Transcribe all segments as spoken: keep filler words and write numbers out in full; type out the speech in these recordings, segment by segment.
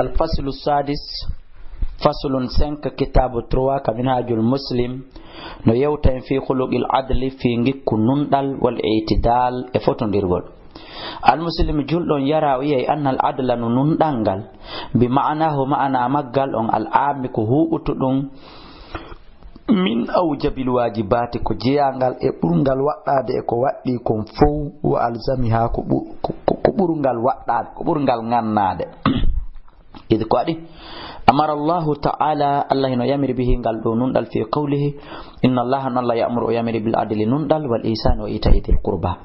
Al faslu sadis, faslun cinq, kitaabu trois ka Minhajul Muslim, no yewta en fii khuluqil adli, fii ngikku nunɗal, wal i'tidal, e fotondirgol. Al muslim julɗo on yara, o yi'ay, annal adla, no nunɗal ngal, bi ma'anahu, ma'ana maggal on, al aammi, ko huuɓutuɗum, min awjabil waajibaati, ko jeyangal e ɓurngal waɗɗaade e ko waɗɗii kon fow, wa alzamiha, ko ɓu-, ko, ko, ko ɓurngal waɗɗaade, ko ɓurngal ŋannaade. Id ko waɗi, amara Allahu ta'ala, Allah hino yamiri bihi ngal ɗo nunɗal, fi qawlihi, inna Allaha, no Allah, ya'muru, o yamiri, bil adli, nunɗal, wal ihsani, wa ita'i dhil qurba.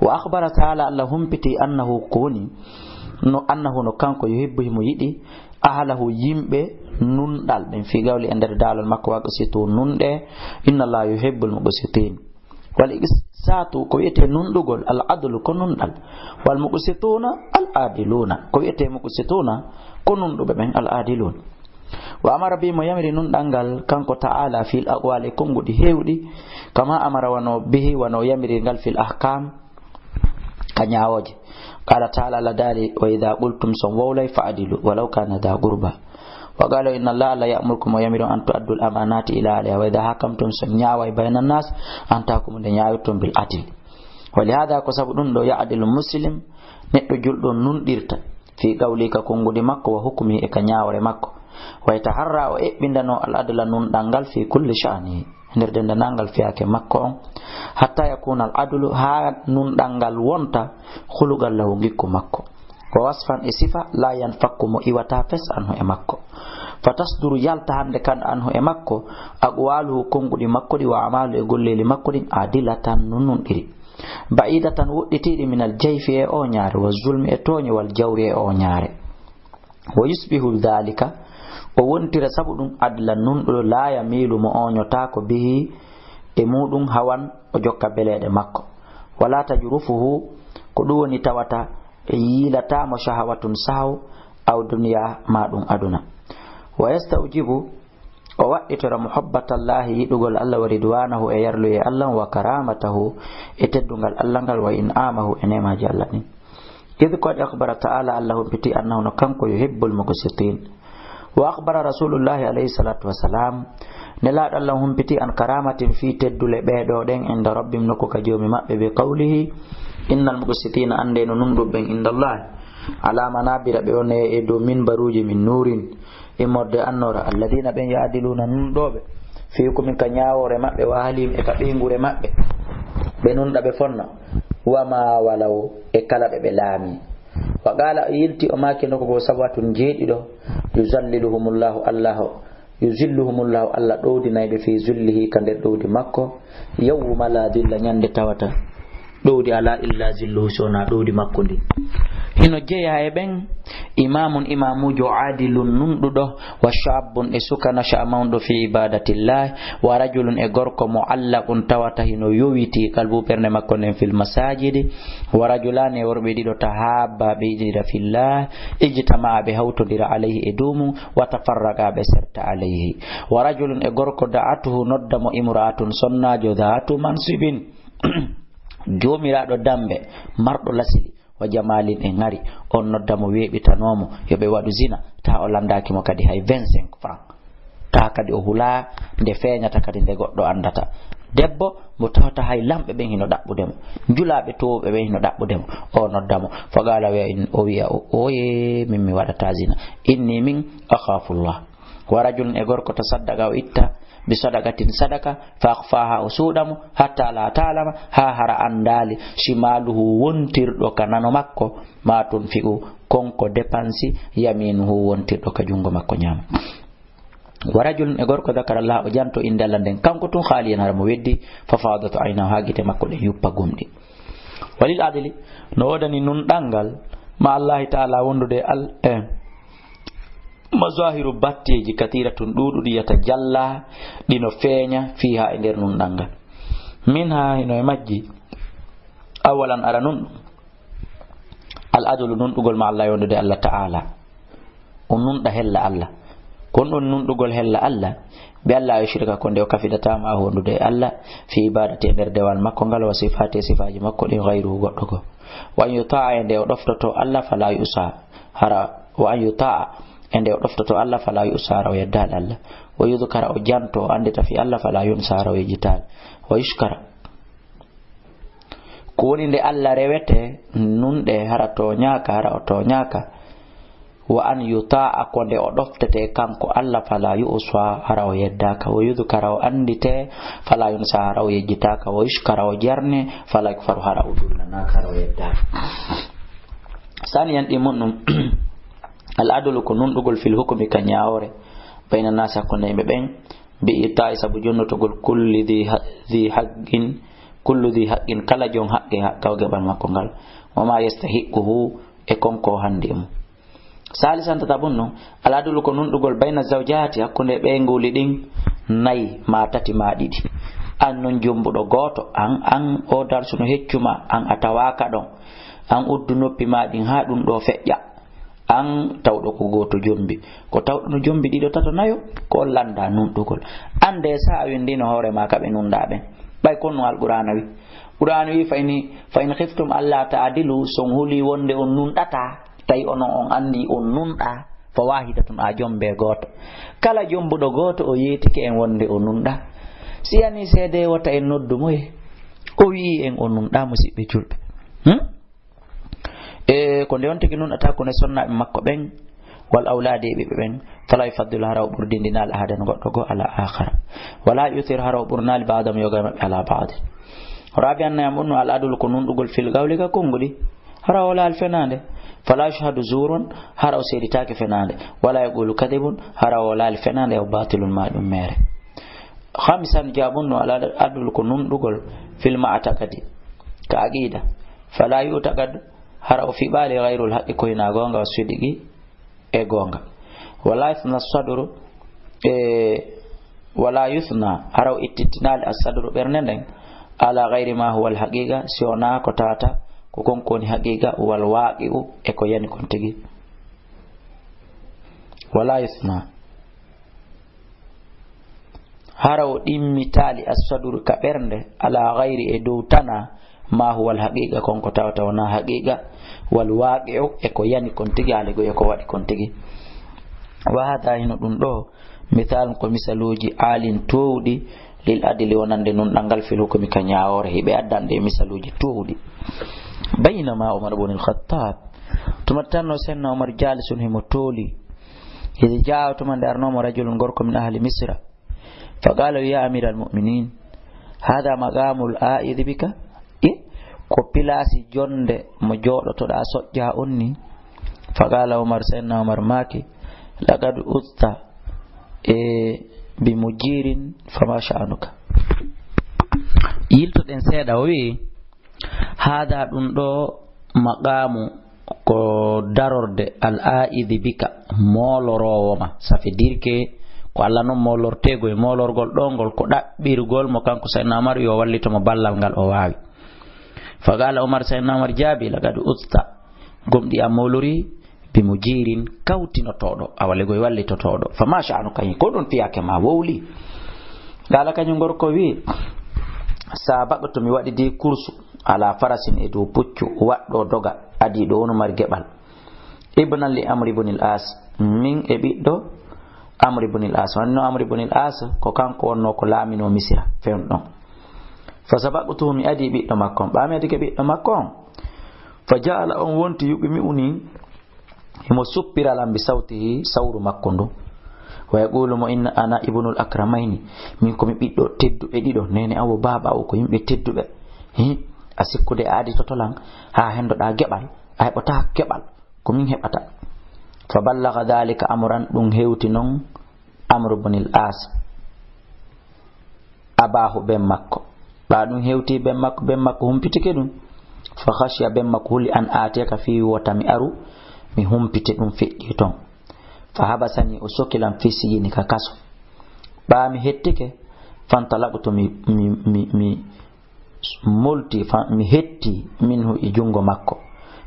Wa akhbara ta'ala, Allah humpiti, annahu, ko woni, no, annahu, no kanko, yuhibbu, himo yiɗi, ahlahu, yimɓe nunɗal ɓen, fi qawli, e nder daalol makko, wa aqsitu, nunɗe, inna Allaha yuhibbul muqsitin. Wal iqsatu, ko wi'etee nunɗugol, al adlu, ko nunɗal. Wal muqsituna, al adiluna, ko wi'etee muqsituna, ko nunɗuɓe ɓen, al adilun. Wa amara bi, mo yamiri nunɗal ngal, kanko ta'ala, fil aqwali, e konnguɗi heewɗi, kama amara, wano bihi, wano yamiri ngal, fil ahkam, ka ñaawooje. Qala ta'ala, Allah daali, wa idha qultum, si on wowlay, fa'dilu, walaw kana dha qurba. Wa qala, inna Allaha, Allah, ya'murukum, o yamiri on, an tu'addul amanati ila ahliha, wa idha hakamtum, si on ñaaway, bayna nas, an tahkumu, nde ñaawirton, bil adli. Wa li hadha, ko sabu ɗum ɗo, ya'dilu muslim, neɗɗo julɗo nunɗirta, fi qawli, ka konnguɗi makko, wa hukmi, e ka ñaawre makko. Wa yataharra, o eɓɓindano, al adla, nunɗal ngal, fi kulli sha'ni, nder denndaangal fiyaake makko on, hatta yakuna al adlu, haa nunɗal ngal wonta, khuluqan lahu, ngikku makko, wa wasfan, e sifa, la yanfakku, mo iwata fes, anhu, e makko. Fa tasduru, yalta hannde kan, anhu, e makko, aqwaluhu, konnguɗi makko ɗi, wa amalu, e golleeli makko ɗin, adilatan, no nunɗiri, ba'idatan, woɗɗitiiɗi, min al jayfi, e ooñaare, wa zulmi, e tooñe, wal jawri, e ooñaare. Wa yusbihu dhalika, o wontira sabu ɗum, adlan, nunɗuɗo, la yamilu, mo ooñotaako, bihi, e muɗum, hawan, o jokka beleeɗe makko, wala tajrufuhu, ko ɗum woni tawata e yiilataa mo, shahawatun, sahaw, aw dunya, ma ɗum aduna. Wa yastawjibu, o waɗɗitora, muhabbatallahi, yiɗugol Allah, wa ridwanahu, e yarluyee Allah, wa karamatahu, e teddungal Allah ngal, wa in'amahu, e neemaaji Allah ɗin. Id ko waɗi, akhbara ta'ala, Allah humpiti, annahu, no kanko, yuhibbul muqsitin. Wa akhbara rasulullahi alayhi salatu wassalam, nelaaɗo Allah humpiti, an karamatin, fii teddule ɓee ɗoo ɗen, inda rabbihim, nokku ka Joomi maɓɓe, bi qawlihi, innal muqsitina, annde no nunɗuɓe ɓen, inda Allah, ala manabira, ɓe on e dow minbaruuji min nurin, immorde annoora, alladina, ɓen, ya'diluna, nunɗooɓe, fii hukmihim, ka ñaawoore maɓɓe, wa ahlihim, e ka ɓeynguure maɓɓe, ɓe nunɗa, ɓe fonna, wa ma walaw, e kala ɗo ɓe laami. Wa qala, o yilti, o maaki nokku goo, sab'atun, jeeɗiɗo, yuzalliluhumullahu, Allah, yuzilluhumullahu, Allah ɗowdinay ɓe, fi zillihi, ka nder ɗowdi makko, yawma la zilla, ñande tawata ɗowdi alaa illa zilluhu, si wonaa ɗowdi makko ndin. Hino jeyaa e ɓen, imamun, imamuujo, adilun, nunɗuɗo, wa shabbun, e suka, nasha'a, mawnɗo, fi ibadatillah, wa rajulun, e gorko, mu'allaqun, tawata hino yowitii, qalbu, ɓernde makko nden, fil masajidi, wa rajulani, e worɓe ɗiɗo, tahabba, ɓe yiɗindira, fillah, ijtama'a, ɓe hawtondira, alayhi, e dow mum, wa tafarraqa, ɓe serta, alayhi. Wa rajulun, e gorko, da'atuhu, nodda mo, imra'atun, sonnaajo, dhatu mansibin, joomiraaɗo dambe, marɗo lasili, wa jamalin, e ŋari, on nodda mo, weeɓitanoo mo, yo ɓe waɗu zina, taa o lanndaaki mo kadi hay vingt-cinq francs, taa kadi o hulaa nde feeñata kadi, nde goɗɗo anndata. Debbo mo tawata hay lamɓe ɓen hino ɗaɓɓude mo, njulaaɓe toowuɓe ɓen hino ɗaɓɓude mo, o nodda mo, fa qala, o wi'a, in-, o wi'a, o, oye, min mi waɗataa zina, inni, min, akhafullah. Wa rajulun, e gorko, tasaddaqa, o itta, bi sadaqatin, sadaqa, fa akhfaha, o suuɗa mo, hatta la ta'lama, haa hara anndaali, shimaluhu, wontirɗo ka nano makko, ma tunfiqu, kon ko depansi, yaminuhu, wontirɗo ka junngo makko ñaamo. Wa rajulun, e gorko, dhakara Allah, o janto innde Allah nden, kanko tun, khaliyan, hara mo weddi, fa fadat aynahu, haa gite makko ɗen yuppa gomɗi. Walil adli, no woodani nunɗal ngal, ma Allahi ta'ala, wondude al-, eh, mazahiru, batteeji, kathiratun, ɗuuɗuɗi, yatajalla, ɗino feeña, fiha, e nder nunɗal ngal. Minha, hino e majji, awalan, aranun ɗum, al adlu, nunɗugol, ma Allah, e wondude Allah ta'ala. O nunɗa hella Allah. Kon ɗon nunɗugol hella Allah, bi alla yushrika, ko nde o kafidata ma, wondude e Allah, fi ibadati, e nder dewal makko ngal, wa sifati, e sifaaji makko ɗin, ghayruhu, goɗɗo goo. Wa an yuta'a, e nde o ɗoftoto Allah, fala yusa, hara, wa an yuta'a, E nde o ɗoftoto Allah, fala yu'sa, hara o yeddaali Allah. Wa yudhkara, o janto, o anndita fii Allah, fala yunsa, hara o yejjitaali. Wa yushkara. Ko woni nde Allah rewete nunɗe, hara tooñaaka, hara o tooñaaka. Wa an yuta'a, ko nde o ɗoftete kanko Allah, fala yu'sa, hara o yeddaaka. Wa yudhkara, o anndite, fala yunsa, hara o yejjitaaka. Wa yushkara, o jarne, fala yukfaru, hara o dullanaaka, hara o yeddaaka. Saniyan ɗi mun ɗum, al adlu ko nunɗugol fil hukmi ka ñaawoore, bayna naasi, hakkunde yimɓe ɓen, bi ita'i, sabu jonnotogol kulli dhi ha-, dhi haqqin, kullu dhi haqqin, kala jon haqqe, haqqahu geɓal makko ngal, wa ma yastahiqquhu, e kon ko handi e mum. Salisan tataɓun ɗum, al adlu ko nunɗugol bayna zawjati, hakkunde ɓeynguuli ɗin nayi ma tati ma ɗiɗi. An non jombuɗo gooto, an, an o darsu no heccu ma, an a tawaaka ɗon, an uddu noppi ma ɗin haa ɗum ɗo feƴƴa. An tawɗo ko gooto jombi, ko tawɗo no jombi ɗiɗo, tato, nayo, ko on lannda nunɗugol. An de sa a winndino hoore ma ka ɓe nunɗa ɓen. Ɓay kon no Alqur'aana wi. Qur'aana wi, fa in, fa in khiftum alla ta'dilu, so on huli wonde on nunɗata, tawi onon on anndi on nunɗa, fa wahidatun, a jombe gooto. Kala jombuɗo gooto o yeetike en wonde o nunɗa. Si yani seede wota en noddu moye, o wi'i en o nunɗa, musiɓɓe julɓe. Hmm? E ko nde on tigi nunɗata ko ne sonnaaɓe makko ɓen, wal awlaadi e ɓiɓɓe ɓen, fala yufaddilu, hara o ɓurdindinaali ahadan goɗɗo goo ala akhara, wala yuthir, hara o ɓurnaali ba'dahum yoga e maɓɓe ala ba'din. Rabi'an, nayaɓun ɗum, al adlu ko nunɗugol fil qawli ka konnguɗi, hara o walaali fenaande, fala yushhadu zurun, hara o seeditaake fenaande, wala yaqulu kadibun, hara o walaali fenaande, aw batilun, ma ɗum meere. Khamisan, jaabun ɗum, al adlu ko nunɗugol fil ma'taqadi, ka aqida. Fala yu'taqad, hara o fiɓaali ghayrul haqqi, ko hinaa goonga, wa sidqi, e goonga. Wala yuthna sadru, e wala yuthna, hara o ittittinaali as-sadru, ɓernde nden, ala ghayri ma huwa al-haqiqa, si wonaa ko tawata ko kon ko woni haqiqa, wal waqi'u, e ko yani kon tigi. Wala yuthna. Hara o ɗimmitaali as-sadru ka ɓernde, ala ghayri e dow tana, ma huwa al-haqiqa kon ko tawata wonaa haqiqa, wal waqi'u e ko yani kon tigi, haali go e ko waɗi kon tigi. Wa hada hino ɗum ɗo, misalun ko misaluuji alin toowɗi, lil adli wonande nunɗal ngal fil hukmi ka ñaawoore, hiɓe addande misaluuji toowɗi. Baynama Umar ibn al-Khattab, tuma tanno senna Umar jalisun himo tooli, Idi jaawa tuma nde arnoomo rajulun gorko min ahli Misra. Fa qaala, ya amiral mu'minin, hada maqamul a'idi bika? E ko pilaasi jonde mo jooɗotoɗaa soƴƴaa on ni? Fa qaala Umar, Sayyidina Umar maaki, laqad uzta e bi mujirin, fama sha'anuka. Yiltoɗen seeɗa, o wi'i, Haada ɗum ɗo maqaamu ko darorde al aa'idi bika, mooloroowo ma. Ça veut dire que ko Allah non moolorteego e moolorgol ɗo ngol, ko ɗaɓɓirgol mo kanko Sayyidina Umar yo wallito mo ballal ngal o waawi. Fa qaala Umar, Sayyidina Umar jaabi, laqad uzta, gomɗi a moolorii, bi mujirin, kawtinotooɗo, awa legoy wallitotooɗo. Fa ma sha'anu kañum, ko ɗum fiyake ma wowli? Qaala kañum gorko wi, sabaqtu, mi waɗidi kursu, ala farasin, e dow puccu, waɗɗo doga, adii ɗo wonu mari geɓal. Ibnan li Amr ibn al-As, min e ɓiɗɗo Amr ibn al-As. Wonno Amr ibn al-As, ko kanko wonno ko laamino Misira, fewndo ɗon. Fa sabaqtuhu, mi adii ɓiɗɗo makko on. Ɓaa mi adike ɓiɗɗo makko on. Fa ja'ala, on wonti yuqmi'uni, himo suppira lan bi sawtihi, sawru makko ndu. Wa yaqulu mo, inna ana ibnul akramayni, min ko mi ɓiɗɗo tedduɓe ɗiɗo, nene an wo baaba o ko yimɓe tedduɓe. Hi, a sikkude a aditoto lan haa hendoɗaa geɓal, a heɓotaa geɓal, ko min heɓata. Fa ballaga dhalika Amran, ɗum hewti non Amru bunil As. Abaahu, ben makko. Ɓaa ɗum hewti ben makko, ben makko humpitike ɗum. Fa khashiya, ben makko huli an atiyaka fii wota mi aru, mi humpite ɗum feƴƴi ton. Fa habasani, o soki lan fii sijini ka kaso. Ɓaa mi hettike, fantalaqtu, mi, mi, mi, mi molti, fa, mi hetti minhu e junngo makko.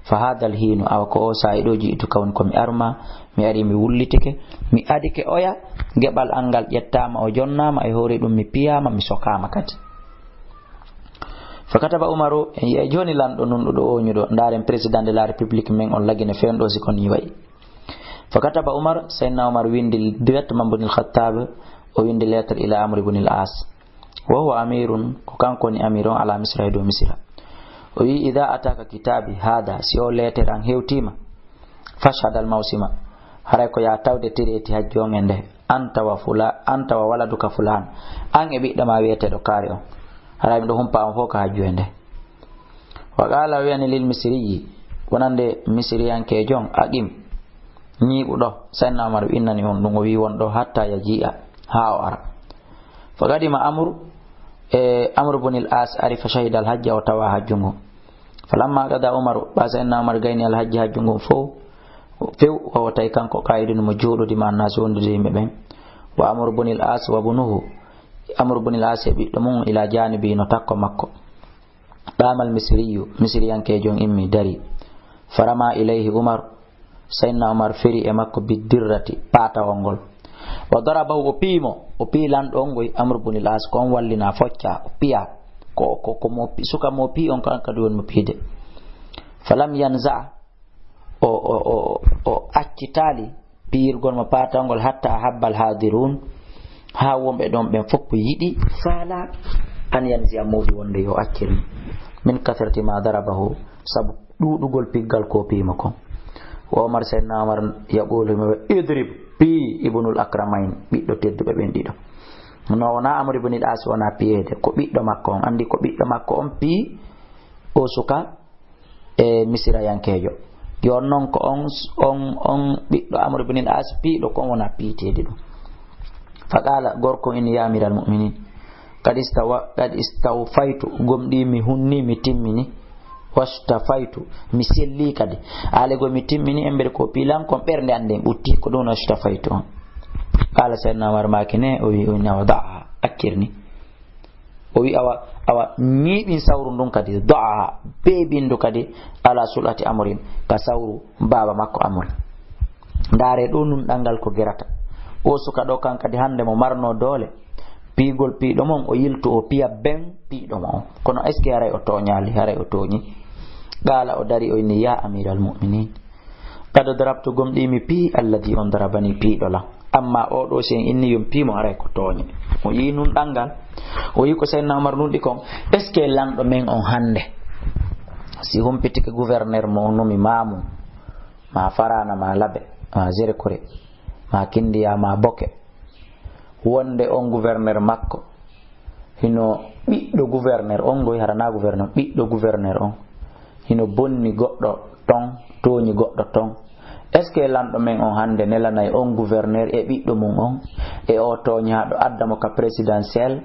Fa hadal hiinu, awa ko o saa'i ɗo ji'tu ka woni ko mi arma, mi ari mi wullitike, mi adike oya, geɓal an ngal ƴettaama, o jonnaama e hoore ɗum, mi piyaama, mi sokaama kadi. Fa kataba Umaru, en yi'ay jooni lanɗo nunɗuɗo oñuɗo, ndaaren président de la république men on lagine fewndo si ko nii wa'i. Fa kataba Umar, Sayyidina Umar windi directement Bunil Khattab, o windi lettre ila Amr ibn al-As. Wa huwa amirun, ko kanko woni amir on ala Misra, e dow Misra. O wi, "Idha ataka kitabi hada, si o lettre an hewtima, fashhad al-mawsima. Haray ko ya tawde tireti hajji on e nde. Anta wa fula-, anta wa waladuka fulan. An e ɓiɗɗo ma wi'eteɗo kaari on. Haray miɗo humpa on fof ka hajju e nde." Wa qala, o wi'ani lil Misriyi, wonande Misriyankejo on, "Aqim, ñiiɓu ɗo." Sayyidina Umar innani on ɗum, o wi, "Won ɗo hatta yaji'a, haa o ara." Fa qadima Amr, e Amr ibn al-As ari, fa shahida al-hajja, o tawa hajju ngun. Falamma qada Umar, ɓa Sayyidina Umar gayni al-hajji hajju ngun fow, few, wa huwa, tawi kanko qa'idun, mo jooɗodi, ma an-nas, wondude yimɓe ɓen. Wa Amr ibn al-As wa bunuhu, Amr ibn al-As e ɓiɗɗo mum, ila janibi, no takko makko. Qama al-Misriyu, Misriyankejo on immi, dari. Farama ilayhi Umar, Sayyidina Umar feri e makko, biddirrati, paatawol ngol. Wa darabahu, o piyi mo, o piyi lanɗo on ngoy, Amr ibn al-As, ko on wallina focca, o piya. Ko, ko, ko mo pi-, suka mo piyi on, ko an kadi woni mo piyde. Falam yanza, o, o, o, o accitaali piyirgol mo paatawol ngol, hatta ahabba al-hadirun, haa wonɓe ɗon ɓen fof yiɗi, faala, an yanzi'a, moodi wonde yo accir, min kathrati ma darabahu, sabu ɗuuɗugol piggal ko piyi mo kon. Wa Umar, Sayyidina Umar, yaqulu, himo wi'a, "Idrib, piyi Ibnul Akramayn, ɓiɗɗo tedduɓe ɓen ɗiɗo." No wona Amr ibn al-As wona piyeede, ko ɓiɗɗo makko on, andi ko ɓiɗɗo makko on piyi o suka e Misirayankeejo. Yo non ko on, on, on ɓiɗɗo Amr ibn al-As piiɗo kon wona piiteede ɗum. Fa qala, gorko inni, "Ya Amiral Mu'minin, qad istawa-, qad istawfaytu, gomɗii mi hunnii, mi timmini, washtafaytu, mi sellii kadi." Aale goo mi timmini, embere ko piilan kon ɓernde an nden ɓutti, ko ɗum washtafaytu on. Qala Sayyidina Umar maaki ne, o wi, o wi, "Awa da'a, accir ni." O wi, "Awa, awa, ñiiɓin sawru ndun kadi, da'a, beebindu kadi, ala sul'ati Amrin, ka sawru baaba makko Amri." Ndaare ɗo nunɗal ngal ko gerata. O suka ɗo kan kadi hande mo marno doole. Piigol piiɗo mon, o yiltu o piya ben piiɗo mo on. Kono est-ce que haray o tooñaali? Haray o tooñi. Qaala, o dari o inni, "Ya Amiral Mu'minin, qad darabtu, gomɗii mi pii, alladhi on darabani, piiɗo lan. Amma o ɗo si en inni yo mi pii mo, haray ko tooñe." O yii nunɗal ngal. O yii ko Sayyidina Umar nunɗi kon. Est-ce que lanɗo men on hande, si humpitike gouverneur mo on numi Mamu, ma Farana, ma Labe, ma Zerekore, ma Kindiya, ma Boke, wonde on gouverneur makko, hino ɓiɗɗo gouverneur on, ngoy harana gouverneur, ɓiɗɗo gouverneur on, hino bonni goɗɗo ton, tooñi goɗɗo ton. Est-ce que lanɗo men on hande nelanay on gouverneur e ɓiɗɗo mum on, e o tooñaaɗo, adda mo ka présidentiel?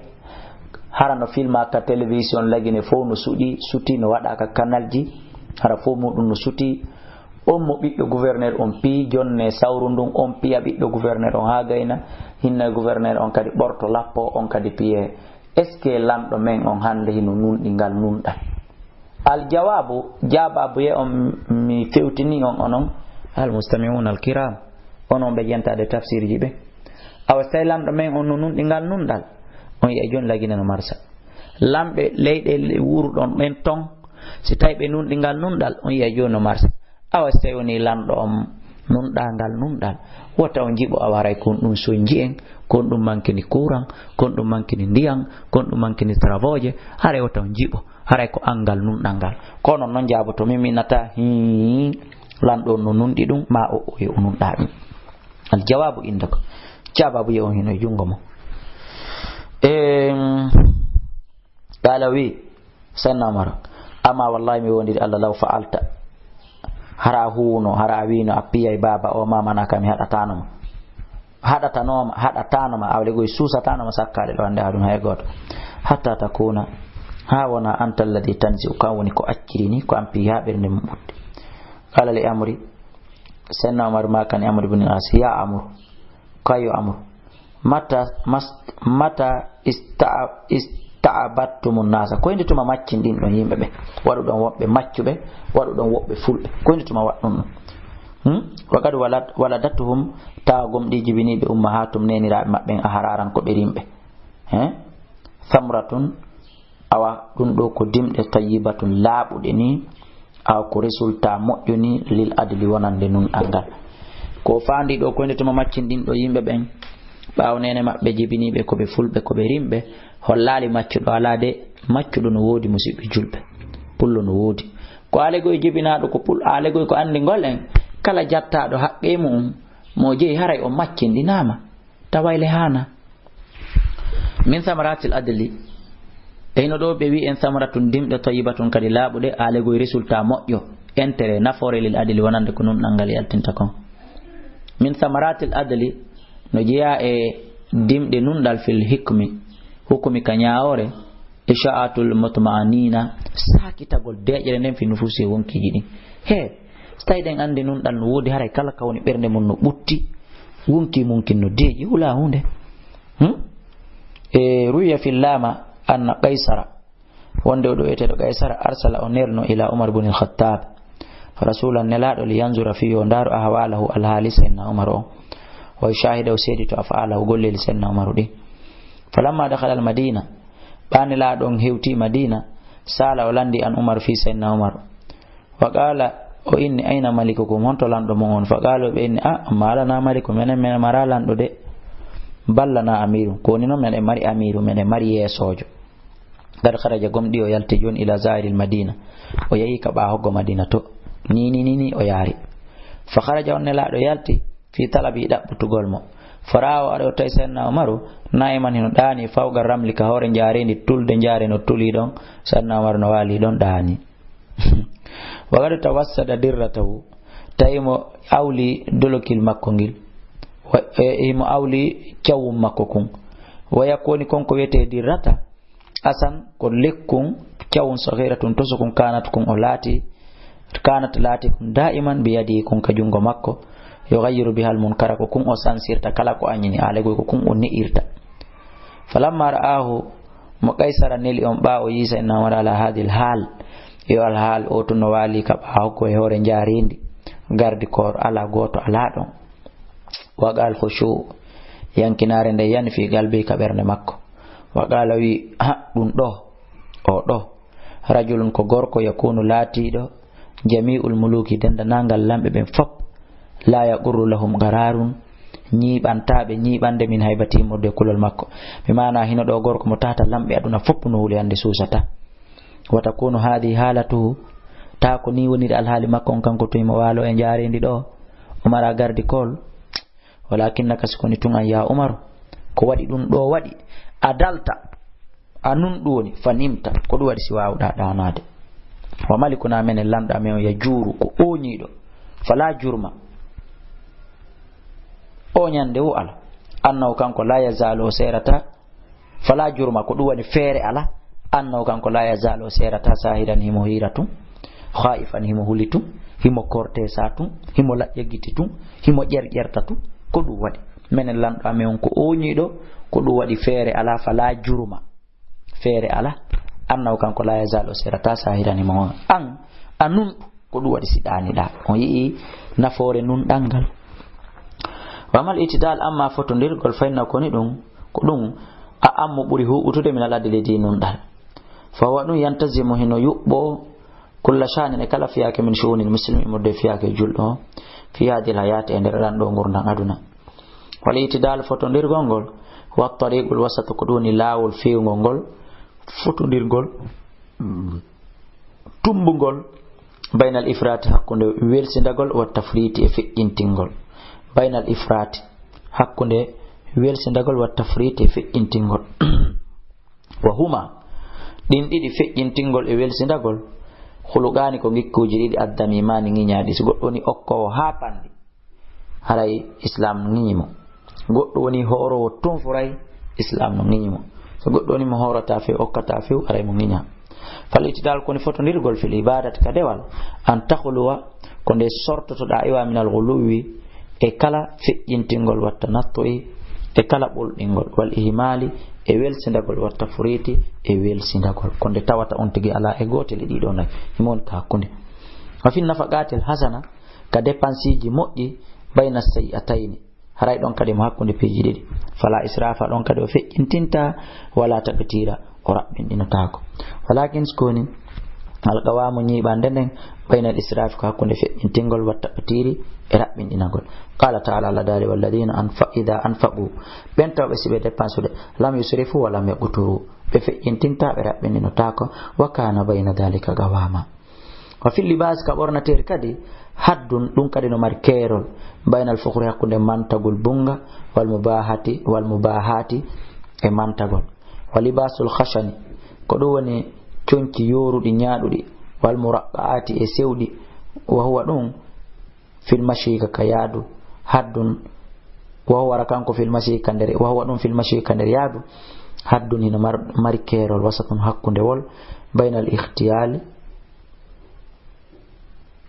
Hara no filma ka télévision, Lagine fow no suɗi, suti, no waɗa ka kanalji, hara fow muɗum no suti. On mo ɓiɗɗo gouverneur on pii, jonne sawru ndun, on piya ɓiɗɗo gouverneur on haa gayna, hinna gouverneur on kadi ɓorto lappo, on kadi piye. Est-ce que lanɗo men on hande hino nunɗi ngal nunɗal? Al jawaabu, jaababu ye on mi fewtini on onon, al mustami'un al kiram, onon ɓe jentaade tafsirji ɓe. Awa si tawi lanɗo men on no nunɗi ngal nunɗal, on yi'ay jon Lagine no marsa. Lamɓe leyɗe wuuruɗon ɓen ton, si tawi ɓe nunɗi ngal nunɗal, on yi'ay jooni no marsa. Awa si tawi woni lanɗo on nunɗaa ngal nunɗal, wota on jiɓo, awa haray kon ɗum sonji en, kon ɗum mankini courant, kon ɗum mankini ndiyan, kon ɗum mankini travaux je, haray wota on jiɓo, haray ko an ngal nunɗal ngal. Kono non jaaboto min mi nata, hii, lanɗo on no nunɗi ɗum, ma o, o, o nunɗaa ɗum. Al jawaabu inda ko. Jaababu ye on hino e jungo mo. Em, Qala wi, Sayyidina Umar, "Amma wallahi mi wondiri Allah, law fa'alta, hara a huuno, hara a wiino a piyay baaba o, ma manaka, mi haɗatano ma. Haɗatano ma, haɗatano ma, awle goy susatano ma sakkaade ɗo hande haɗum hay gooto. Hatta takuna, ha wona anta alladhi tanzi'u, kan woni ko acciri ni, ko an piyi ha ɓernde mum ɓutti." Qala li Amri, Sayyidina Umar makani Amr ibn al-As, "Ya Amr, kayo Amr, mata, mas-, mata ista-, ista'battumun nasa, ko inde tuma maccin ɗin ɗon yimɓe ɓe, waɗuɗon woɓɓe maccuɓe, waɗuɗon woɓɓe fulɓe, ko inde tuma waɗɗun ɗum? Hmm? Wa qad walad-, waladatuhum, tawa gomɗii jibiniiɓe ummahatum, neeniraaɓe maɓɓen, ahraran ko ɓe rimɓe." He? Samratun, awa ɗum ɗo ko dimɗe tayyibatun, laaɓuɗe ni, awa ko résultat moƴƴo ni, lil adli, wonande nunɗal ngal. Ko faandi ɗo ko nde tuma maccinɗinɗo yimɓe ɓen, ɓaawo neene maɓɓe jibiniiɓe ko ɓe fulɓe, ko ɓe rimɓe, hollaali maccuɗo alaa de, maccuɗo no woodi musiɓɓe julɓe, pullo no woodi. Ko alegoy jibinaaɗo ko pul-, alegoy ko anndi ngol en, kala jattaaɗo haqqee mu'un, mo jeyi haray o maccinɗinaama, tawayle haana. Min samaratil adli, e hino ɗo ɓe wi'i en samaratun dimɗe tayyibatun kadi laaɓuɗe, alegoy résultat moƴƴo, intérêt, nafoore lil adli wonande ko nunɗal ngal yaltinta kon. Min samaratil adli no jeyaa e dimɗe nunɗal fil hikmi, hukumi ka ñaawoore, isha'atul mutma'anina, saakitagol deeƴere nden fi nufusi e wonkiiji ɗin. He, so tawi ɗen anndi nunɗal no woodi haray kala ka woni ɓernde mun no ɓutti, wonki mun kin no deeƴi, hulaa huunde. Hmm? E ruwiya fil lama anna Qaysara, wonde o ɗo wi'eteeɗo Qaysara, arsala o nelno ila Umar ibn al-Khattab, rasulan nelaaɗo, li yanzura fi yo ndaaru ahwalahu alhaali Sayyidina Umar o, wa yushahida o seedito af'alahu golleeli Sayyidina Umar ɗi. Falamma dakhala al-Madina, ɓa nelaaɗo on hewti Madina, sala o landi an Umar fi Sayyidina Umar. Wa qala, o inni, ayna malikukum, honto lanɗo mon on? Fa qala, ɓe inni, a, amma lana maliku, menen, menen mara lanɗo de. Bal lana amiru, ko woni non menen mari amiru, menen mari yeesoojo. Qad kharaja, gomɗi o yalti jon ila zahiril Madina. O yahi ka ɓaahoggo Madina to. Ni, ni, ni, ni o yaari. Fa kharaja, on nelaaɗo yalti fi talabi, ɗaɓɓutugol mo. Fa ra'a, o ari o tawi Sayyidina Umaru, na'iman hino ɗaani, fawqa ramli, ka hoore njaareendi, tulde njaare no tuli ɗon. Sayyidina Umaru no waali ɗon ɗaani. Wa qad tawassada dirratahu, tawi mo awli dolokil makko ngil. Wa, e, himo awli cawum makko kun. Wa yakuni, kon ko wiyetee dirrata, asan ko lekkun cawun saghiratun tosukun kanat kun o laati, kanat laati kun da'iman bi yadi kun ka jungo makko, yughayyiru bihal munkara ko kun o sansirta kala ko añini, alegol ko kun o ne'irta. Falamma ra'ahu, mo Qaysara neli on ɓa o yii Sayyidina Umar ala hadhil hal, yo al hal o tun no waali ka ɓaawo ko e hoore njaareendi, garde corps ala gooto ala ɗon. Wa qal khushu, yankinaare nde yani fi qalbi ka ɓernde makko. Wa qala wi, ha, ɗum ɗo, o ɗo, rajulun ko gorko yakunu laatiiɗo, jami'ul muluki dendanangal lamɓe ɓen fop, la yaqurru lahum qararun, ñiiɓantaaɓe ñiiɓande min haybati murde kulol makko. Mi maana hino ɗo gorko mo tata lamɓe aduna fop no huli hande suusata. Wa takunu hadhihi halatuhu, ta ko ni woniri alhaali makko on kanko tun mo waalo e njaareendi ɗo, o mara garde corps. Walakinnaka, si koni tun an, ya Umaru, ko waɗi ɗum ɗo waɗi, a dalta, a nun ɗum woni, fa nimta, ko ɗum waɗi si waawɗa ɗaanaade. Wa malikuna, menen lanɗo amen on, ya juuru, ko ooñiiɗo, fala jurma. Ooñande wo ala. Annahu kanko, la yazaalu, o seerata, fala jurma, ko ɗum woni feere ala. Annahu kanko, la yazaalu, o seerata, sahiran, himo hiira tun, khaifan, himo huli tun, himo kortesa tun, himo laƴƴa giti tun, himo ƴerƴerta tun. Ko ɗum waɗi. Menen lanɗo amen on ko ooñiiɗo, ko ɗum waɗi feere ala, fala jurma. Feere ala. Annahu kanko, la yazaalu, o seerata, sahiran, himo an, a nunɗo. Ko ɗum waɗi si ɗaaniɗaa. On yi'i nafoore nunɗal ngal. Wa amal itidal, amma fotondirgol, fa inna, koni ɗum, ko ɗum, a ammu ɓuri huuɓutude min al adli di nunɗal. Fa huwa ɗum yantazimu hino yuɓɓo kulla sha'nin e kala fiyaake min shu'unil muslimi immorde fiyaake julɗo o fi hadil hayaati e nder ɗan ɗo ngurndan aduna. Wal itidal fotondirgol ngol huwa tariqul wasatu ko ɗum woni laawol feewngol ngol fotondirgol. Tumbungol baynal ifraati hakkunde welsindagol wa tafriiti e feƴƴintingol. Baynal ifraati hakkunde welsindagol wa tafriiti e feƴƴintingol. Wa huma ɗin ɗiɗi feƴƴintingol e welsindagol huluqaani ko ngikkuuji ɗiɗi addamimaani ŋiñaaɗi. Si goɗɗo woni okkoowo haa panndi, haray Islam no ŋiñi mo. Goɗɗo woni hooroowo tun furay, Islam no ŋiñi mo. So goɗɗo woni mo hoorata few, okkata few, haray mo ŋiña. Fal itidal koni fotondirgol fil ibadat ka dewal, an takhluwa ko nde sortotoɗa iwa minal ghuluwi e kala feƴƴintingol watta nattoyi e kala ɓolɗingol wal ihmali e welsindagol watta furiti e welsindagol. Ko nde tawata on tigi ala e gootel e ɗiɗo nay. Himo woni ka hakkunde. Wa fin nafaqatil hasana ka dépensiji moƴƴi bayna sayyi'atayni. Haray ɗon kadi mo hakkunde piiji ɗiɗi. Fala israfa, ɗon kadi o feƴƴintinta, wala taqtira, o raɓɓinɗinotaako. Walakin so koni, Alqawaamu ñiiɓande nden, baynal israfi ko hakkunde feƴƴintingol, wa taqtiri e raɓɓinɗinagol. Qala taala, Allah daali, walladina anfa-, ida anfaqu, ɓen tawɓe si ɓe dépensude, lam yusrifu wa lam yaqturu, ɓe feƴƴintinta, ɓe raɓɓinɗinotaako, wa kana bayna dalika qawama. Wa fil libas, ka ɓornateeri kadi, haddun, ɗum kadi no mari keerol, baynal fukhri, hakkunde mantagol bunga, wal mubahati, wal mubahati e mantagol. Wa libasul khashani, ko ɗum woni conci yooruɗi, ñaaɗuɗi, wal muraqqaati e sewɗi, wa huwa ɗum fil mashi ka, ka yaadu, haddun, wa huwa ra kanko fil mashi ka nder, wa huwa ɗum fil mashi ka nder yaadu, haddun hino mar-, mari keerol, wasatun hakkundewol, baynal ikhtiyali.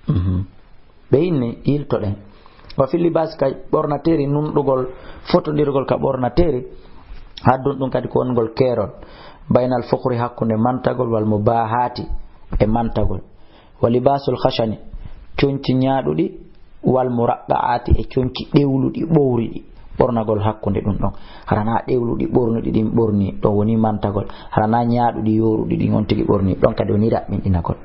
Mhm. Ɓe inni yiltoɗen. Wa fil libas, ka ɓornateeri, nunɗugol, fotondirgol ka ɓornateeri, haddun ɗum kadi ko wongol keerol, baynal fukhri, hakkunde mantagol, wal mubahati e mantagol. Wa libasul khashani, conci ñaaɗuɗi, wal muraqqaati e conci ɗewluɗi, ɓowriɗi, ɓornagol hakkunde ɗum ɗon. Hara na ɗewluɗi ɓornuɗi ɗin ɓorni, ɗon woni mantagol. Hara na ñaaɗuɗi yooruɗi ɗin on tigi ɓorni, ɗon kadi woni raɓɓinɗinagol.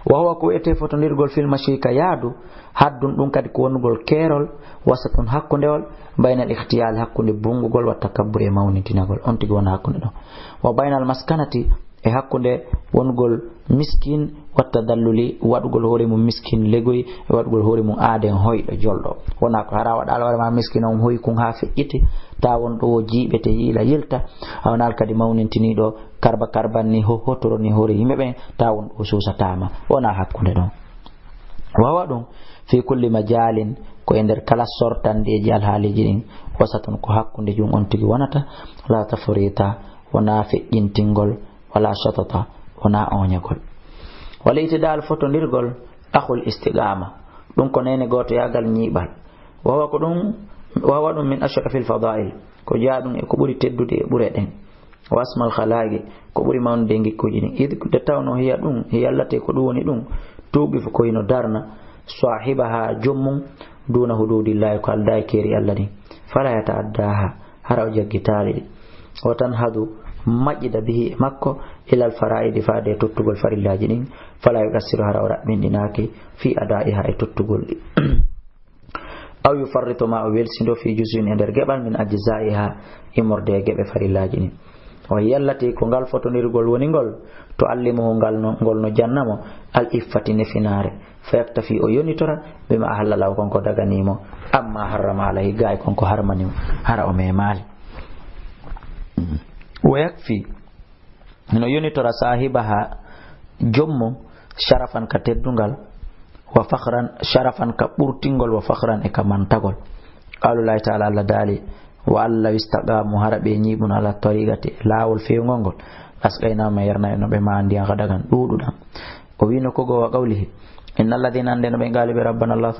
Wa huwa, ko wi'etee fotondirgol, fil mashi ka yaadu, haddun ɗum kadi ko wonugol keerol, wasatun hakkundewol, baynal ikhtiyali, hakkunde bungugol, wa takabburi e mawnintinagol, on tigi wona hakkunde ɗon. Wa baynal maskanati, e hakkunde wonugol miskin, wa tadalluli, waɗugol hoore mum miskin legoy, e waɗugol hoore mum aaden hoyɗo jolɗo. Wona ko hara waɗaala hoore ma miskin on hoy kun haa feƴƴiti, ta won ɗo wo jiiɓete yiila yilta, a wonaal kadi mawnintiniiɗo karba karban ni ho-, hotoro ni hoore yimɓe ɓen, ta won ɗo suusataama. Wona hakkunde ɗon. Wa huwa ɗum fi kulli majalin, ko e nder kala sortandeeji alhaaliiji ɗin, wasatun ko hakkunde jum on tigi wonata, la tafrita, wona feƴƴintingol, wala shatata, wona ooñagol. Wal i'tidal, fotondirgol, akhul istiqama, ɗum ko neene gootoyaagal ñiiɓal. Wa huwa ko ɗum, wa huwa ɗum min ashrafil fadail, ko jaaɗum e ko ɓuri teddude e ɓure ɗen. Wa asmal khalaqi, ko ɓuri mawnude e ngikkuuji ɗin. Id, nde tawnoo hiya ɗum, hiya allati, ko ɗum woni ɗum, tuuqifu, ko hino darna, saahibaha, joom mum, duna hududillahi, ko aldaa e keeri Allah ɗin. Fala yata'addaha, hara o jaggitaali ɗi. Wa tanhadu, maƴƴida, bihi, e makko, ilal faraidi, faade e tottugol farillaaji ɗin. Fala yuqassiru, hara o raɓɓinɗinaaki, fi adaiha, e tottugol ɗi. Aw yufarritu, ma o welsindo, fi juz'in, e nder geɓal, min ajzaiha, immorde e geɓe farillaaji ɗin. Wa hiya allati, ko ngal fotondirgol woni ngol, tuallimuhu, ngal no, ngol no janna mo, al iffati, nefinaare, fa yaktafi, o yonitora, bima ahalla lahu, kon ko daganii mo, amma harrama alayhi, gaay kon ko harmani mo, hara o memaali. Wa yakfi, no yonitora saahibaha, joom mum, sharafan, ka teddungal, wa fakhran, sharafan, ka ɓurtingol, wa fakhran, e ka mantagol. Qawlullahi taala, Allah daali, wa an law istaqamu, hara ɓe ñiiɓuno, ala tariqati, laawol feewngol ngol, lasqaynahum, mi yarnayno ɓe, ma an, ndiyan, ghadagan, ɗuuɗuɗan. O wiino ko goo, wa qawlihi, inna alladhina, annde no ɓe qaali ɓe, rabbana Allah,